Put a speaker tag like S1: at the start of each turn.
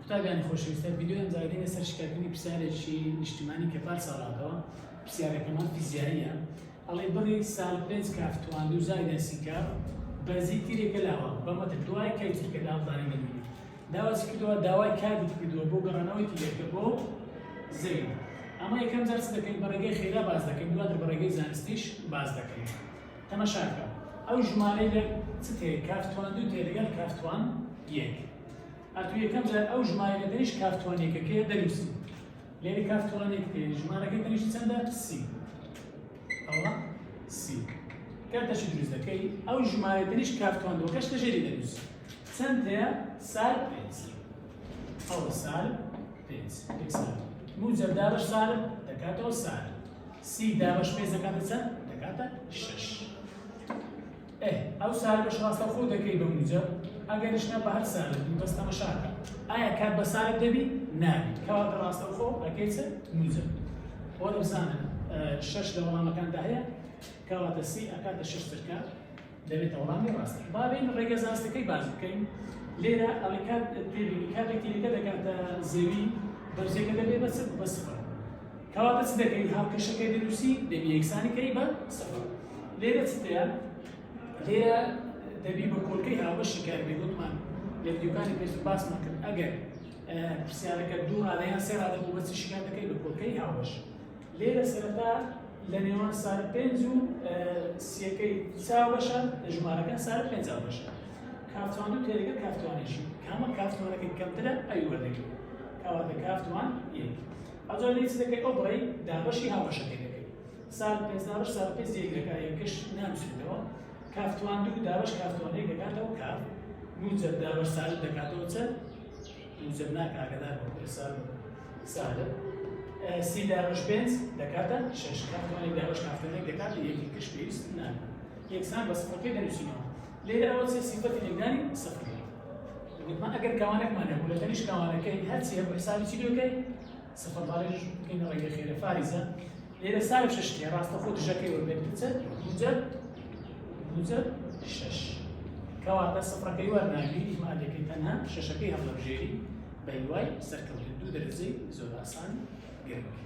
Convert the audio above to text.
S1: قوتابیانی خۆشەویستە ڤیدیۆی ئەمجارە دێنە سەر شیکارکردنی پرسیارێکی نیشتیمانی کە پار ساڵ هاتەوە پرسیارەکەمان فیزیاییە ئەڵێ بڕی سال پێنج کاف توان دوو زایدە سی کاف بەرزی تیرێکە لاوە بە مەتر دوای کەی تیرکە لاوەدانی دەبینی داوا چی کردووە داوای کاتی کردووە بۆ گەڕانەوەی تیرەکە بۆ زەوی ئەمە یەکەم جار چ دەکەین بە ڕێگەی خێرا باس دەکەین دواتر بە ڕێگەی زانستیش باس دەکەین تەمەشاکە ئەو ژمارەی لە چ تێ کاف توان دوو تێ لەگەڵ کاف توان یەک ئەتوو یەکەم جار ئەو ژمارەی لە تەنیشت کاف توان یەکەکەیە دەنووسی لێرە کاف توان یەک تێ ژمارەکەی تەنیشت چەندە سی ئەوە سی کاتەشی دروست دەکەی ئەو ژمارەی تەنیشت کاف توان دووەکەش لە ژێری دەنووسی چەند هەیە سال پێنج ئەوە سال پێنج یەکسان موجب دابەش سالب دەکاتەوە سالب سی دابەش پێنج دەکاتە چەند دەکاتە شەش ئێ ئەو سالبەش ڕاستەوخۆ دەکەی بە موجەب ئەگەریش نا بە هەر سالب بی بەس تەمەشاکە ئایا کات بە سالب دەبی نابی کەواتە ڕاستەوخۆ ئەکەی چ موجەب وەرە بزانن شەش لە وەڵامەکاندا هەیە کەواتە سی ئەکاتە شەش چرکە دەبێتە وەڵامی ڕاست با بێین ڕێگە زانستەکەی باس بکەین لێرە ئەڵێ کات تێبینی کاتێک تیرەکە دەکاتە زەوی بەرزیەکە دەبێت بە چ بە سفر کەواتە چ دەکەی هاوکێشەکەی دەنووسی دەبی یەکسانی کەی بە سفر لێرە چ تەیە لێرە دەبی بە کۆلکەی هاوبەش شیکار بێ گوتمان لە ڤیدیۆکانی پێشتر باسمان کرد ئەگەر پرسیارەکە دوو ڕادە یان سێ ڕادە بوو بە چ شیکار دەکەی بە کۆلکەی هاوبەش لێرە سەرەتا لە نێوان سالب پێنج و سیەکەی چاوبەشە لە ژمارەکان سالب پێنج هاوبەشە کافتوان و تێرەکە کافتوانێکی کامە کافتوانەکەی کەمترە ئەوی وەردەگری کەواتە کافتوان یەک ئەوجا لێ چ دەکەی ئەو بڕەی دابەشی هاوبەشەکەی دەکەی سالب پێنج دابەش سالب پێنج یەک دەکات یەکەش نانووسێتەوە کافتوان دوو دابەش کافتوان یەک دەکاتەوە کاف موجب دابەش سالب دەکاتەوە چەند موجب ناکە ئاگادار بە کوڕی سالب سالب سی دابەش پێنج دەکاتە شەش کافتوان یەک دابەش کافتوان یەک دەکاتە یەکی کش پێویست ناکات یەکسان بە سفرەکەی دەنووسینەوە لێرە ئەوە چێ سیفەتی لێکدانی سفر گوتمان ئەگەر کاوانێکمان هەبوو لە تەنیشت کاوانەکەی هەرچی هەبوو حسابی چی لێ بکەی سفر باڵێژ بکەینە ڕێگە خێرە فاریزە لێرە سالب شەش تێ ڕاستە خۆ دژەکەی وەربێت چەند موجب موجب شەش کەواتە سفرەکەی وەرناگری ئیهمالەکەی تەنها شەشەکەی هەڵدەبژێری بە هیوای سەرکەوتن دوو دەرەجەی زۆر ئاسان گرنگ.